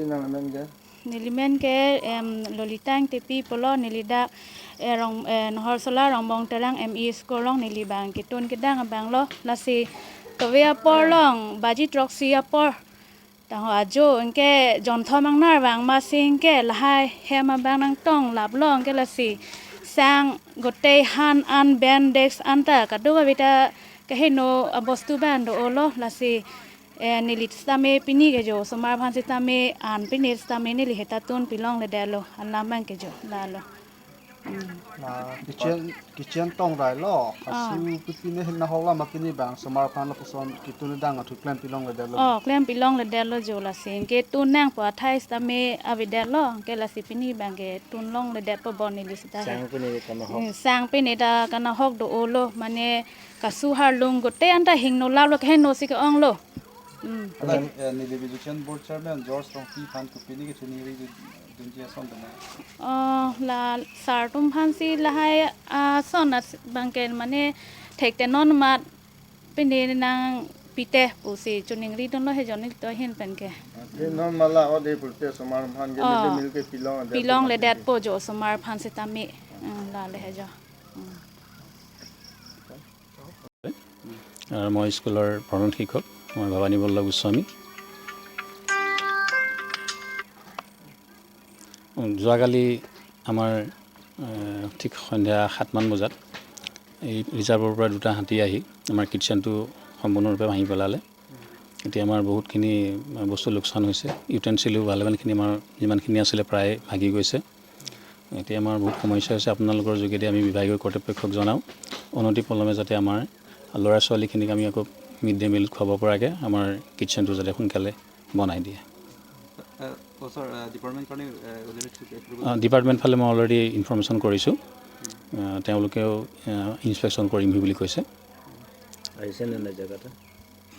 Nang men ke Nilimen ke lolitang tepi polo nilida rong nahor sola rongbong terang ME school rong nili bang kitun kidang bang lo lasi towe apor long baji trok si apor tang ajo engke jontho mangnar bang ma sing ke lahai hema bang nang tong lap long ke lasi sang gotei han an ben dex anta kadu bita kahino bostu ban do olo lasi nilit stame pini ke jo somar phan sitame an pini stame nili hetatun pilong le dalo alamang ke jo lalo. Kitchen tong rai lo kasu pini hin na hola ma pini bang somar phan lo puson kitun dang athu plan pilong le dalo. Oh, klem pilong le dalo jo la sing ke tun nang pa thai stame avi dalo ke la si pini bang ke tun long le det po bon nili sita sang pini kana hok sang pini da kana hok do olo mane kasu har lung gote anta hing no la lo ke no si ke ong lo. Nili Education Board Chairman George Rongpi Phan Kupini ke chuni ri dunji son dana. Oh, la sartum phan si lahai a son bangken mane thekte non mat pini nang pite pusi chuning ri don lo he joni to hin pen ke non mala o de pulte somar phan ke nili mil ke pilong pilong le dat po jo somar phan se tami la le he jo. আৰু মই স্কুলৰ প্ৰধান শিক্ষক, মই ভৱানী বল্লভ গোস্বামী। যোৱাকালি আমাৰ ঠিক সন্ধিয়া 7মান বজাত এই ৰিজাৰ্ভৰ পৰা দুটা হাতী আহি আমাৰ কিটচেনটো সম্পূৰ্ণৰূপে ভাঙি পেলালে। এতিয়া আমাৰ বহুতখিনি বস্তু লোকচান হৈছে, ইউটেনচিলো ভালেমানখিনি আমাৰ যিমানখিনি আছিলে প্ৰায় ভাগি গৈছে। এতিয়া আমাৰ বহুত সমস্যা হৈছে। আপোনালোকৰ যোগেদি আমি বিভাগীয় কৰ্তৃপক্ষক জনাওঁ অনতি পলমে যাতে আমাৰ ল'ৰা ছোৱালীখিনিক আমি আকৌ মিড ডে মিল খুৱাব পৰাকৈ আমাৰ কিটচেনটো যাতে সোনকালে বনাই দিয়ে। ডিপাৰ্টমেণ্ট ফালে মই অলৰেডি ইনফৰ্মেশ্যন কৰিছোঁ, তেওঁলোকেও ইনস্পেকশ্যন কৰিমহি বুলি কৈছে।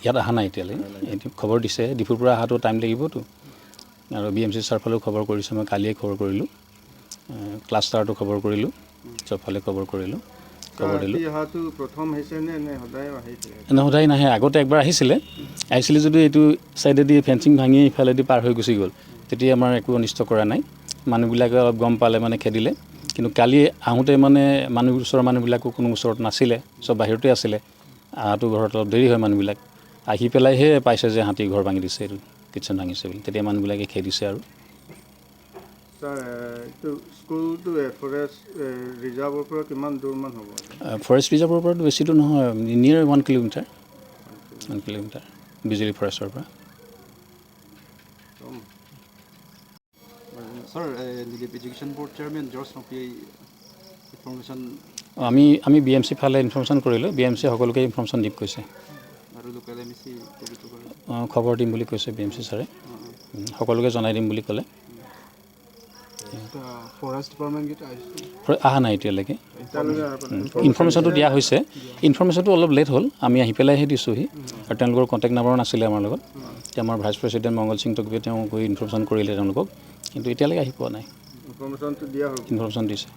ইয়াত অহা নাই এতিয়ালৈকে, খবৰ দিছে। ডিফুৰ পৰা অহাটো টাইম লাগিবতো। আৰু বি এম চি ছাৰ ফালেও খবৰ কৰিছোঁ, মই কালিয়ে খবৰ কৰিলোঁ, ক্লাষ্টাৰটো খবৰ কৰিলোঁ, চবফালে খবৰ কৰিলোঁ, খবৰ দিলোঁ। সদায় নাহে, আগতে একবাৰ আহিছিলে, আহিছিলে যদিও এইটো ছাইডেদি ফেঞ্চিং ভাঙি ইফালেদি পাৰ হৈ গুচি গ'ল। তেতিয়া আমাৰ একো অনিষ্ট কৰা নাই, মানুহবিলাকে অলপ গম পালে মানে খেদিলে। কিন্তু কালি আহোঁতে মানে মানুহ ওচৰৰ মানুহবিলাকো কোনো ওচৰত নাছিলে, চব বাহিৰতে আছিলে। অহাটো ঘৰত অলপ দেৰি হয়, মানুহবিলাক আহি পেলাইহে পাইছে যে হাতী ঘৰ ভাঙি দিছে, এইটো কিটচেন ভাঙিছে বুলি। তেতিয়া মানুহবিলাকে খেদিছে। আৰু ফৰেষ্ট ৰিজাৰ্ভৰ পৰাতো বেছি দূৰ নহয়, নিয়েৰ 1 কিলোমিটাৰ, 1 কিলোমিটাৰ বিজুলী ফৰেষ্টৰ পৰা। Sir, Nilip Education Board Chairman George Rongpi information আমি আমি বি এম চি ফালে ইনফৰ্মেশ্যন কৰিলোঁ, বি এম চি সকলোকে ইনফৰ্মেশ্যন দিম কৈছে, খবৰ দিম বুলি কৈছে বি এম চি ছাৰে, সকলোকে জনাই দিম বুলি ক'লে। অহা নাই এতিয়ালৈকে, ইনফৰ্মেশ্যনটো দিয়া হৈছে, ইনফৰ্মেশ্যনটো অলপ লেট হ'ল, আমি আহি পেলাইহে দিছোঁহি। আৰু তেওঁলোকৰ কণ্টেক্ট নাম্বাৰো নাছিলে আমাৰ লগত। এতিয়া আমাৰ ভাইচ প্ৰেচিডেণ্ট মংগল সিং টকবে তেওঁ গৈ ইনফৰ্মেশ্যন কৰিলে তেওঁলোকক, কিন্তু এতিয়ালৈকে আহি পোৱা নাই। ইনফৰ্মেশ্যন দিছে।